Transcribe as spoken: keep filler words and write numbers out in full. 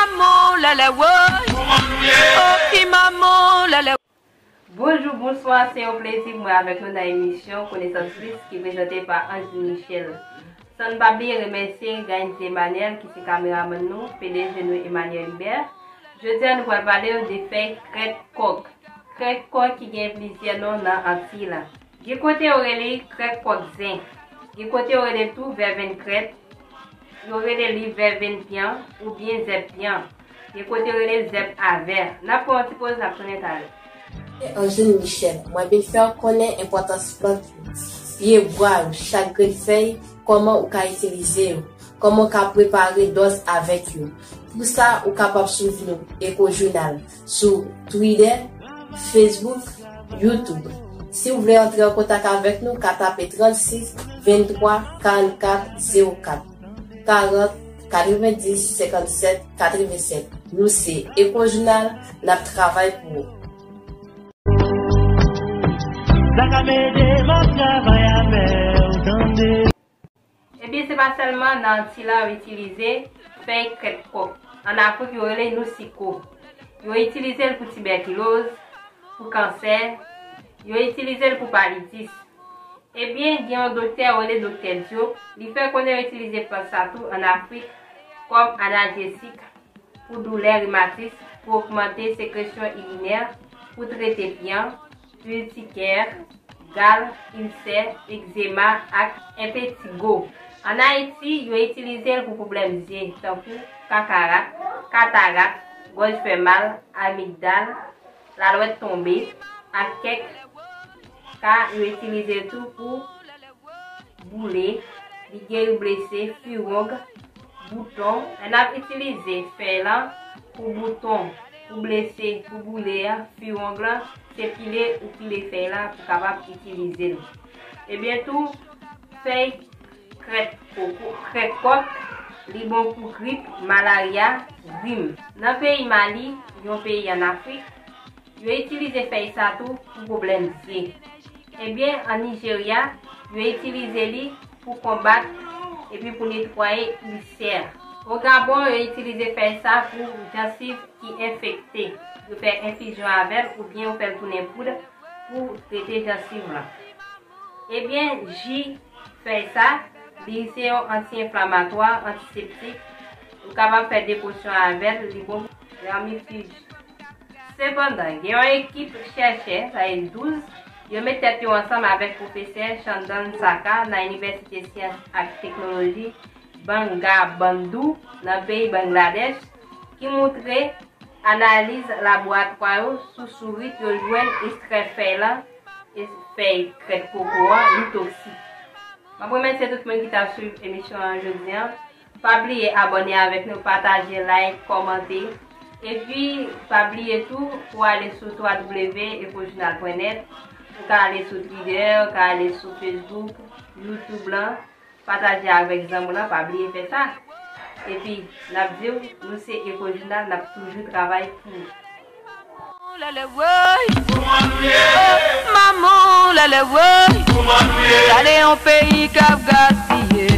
Maman, lèlè, woy. Oh, i maman, lèlè. Bonjou, bonswa, se yon plezi pou mwen avèk nou nan emisyon Konesans Plis ki prezante pa Angeline Michel. San n pa bliye remèsye Gainz Emmanuel ki se kameramann nou, P D G nou Emmanuel Hubert. Jodi a nou pral pale de fèy krèt kòk. Krèt kòk ki gen plizyè non nan Antiy la. Gen kote yo rele krèt kòk zen. Gen kote yo rele tou vèvenn krèt. Yo rele li vèvenn pyan oubyen zèb pyan. Gen kote yo rele zèb avè. N ap pran yon ti poz, n ap tounen talè. Angeline Michel, mwen vin fè w konnen enpòtans plant yo, pye bwa yo, chak grenn fèy, kòman ou ka itilize yo, kòman w ka prepare dòz avèk yo. Pou sa, ou kapab swiv nou, Eco Journal, sou Twitter, Facebook, YouTube. Si w vle antre an kontak avèk nou, ka tape trannsis venntwa karannkat zewo kat, karant katrevendis senkannsèt katrevensèt. Nou se Eco Journal, n ap travay pou ou. Sa ka ede m ap travay avè w, tande. Ebyen, se pa sèlman nan Antiy la yo itilize fèy krèt kòk. Ann Afrik, yo rele l nousiko. Yo itilize l pou tibèkiloz, pou kansè, yo itilize l pou palitis. Ebyen, gen yon doktè yo rele doktè Diop, li fè konnen yo itilize plant sa tou ann Afrik kòm analjesik, pou doulè rimatis, pou ogmante sekresyon irinè, pou trete pyan, iltikè, gal, ilsè, egzema ak enpetigo. Ann Ayiti, yo itilize l pou pwoblèm zye, tankou kakarak, katarak, gòj fè mal, amigdal, lalwèt tonbe, ak kèk ka, yo itilize l tou pou boule, li geri blese, fiwong, bouton. Lè n ap itilize fèy lan pou bouton, pou blese, pou boule a, fiwong lan, se pile ou pile fèy la pou kapab itilize l. Ebyen tou, fèy krèt koko, krèt kòk, li bon pou grip, malarya, rim. Nan peyi Mali, yon peyi ann Afrik, yo itilize fèy sa tou pou pwoblèm zye. Ebyen, an Nijerya, yo itilize li pou konbat epi pou netwaye ilsè. O Gabon, yo itilize fèy sa pou jansiv ki enfekte. Yo fè enfizyon avè l oubyen yo fè l tounen poud pou trete jansiv lan. Ebyen, ji fèy sa, li se yon anti-enflamatwa, antiseptik. Ou kapab fè dekosyon avè l, li bon pou vèmifij. Sepandan, gen yon ekip chèchè, sa e douz, yo met tèt yo ansanm avèk pwofesè Chandan Saka nan Inivèsite Syans ak Teknoloji Bangabandhu nan peyi Bangladèch, ki moutre analiz laboratwa yo sou sourit yo jwenn ekstrè fèy lan, e fèy krèt koko an, li toksik. M ap remèsye tout moun ki t ap swiv emisyon an jodi an. Pa bliye abòne avèk nou, pataje, like, kòmante. Epi, pa bliye tou pou ale sou w w w ecojournal point net. Ou ka ale sou Twitter, ou ka ale sou Facebook, YouTube lan. Pataje avèk zanmi w lan, pa bliye fè sa. Epi, n ap di w, nou se Eco Journal, n ap toujou travay pou ou. Lèlè woy. Oh, manman, lèlè woy. Gade yon peyi k ap gaspiye.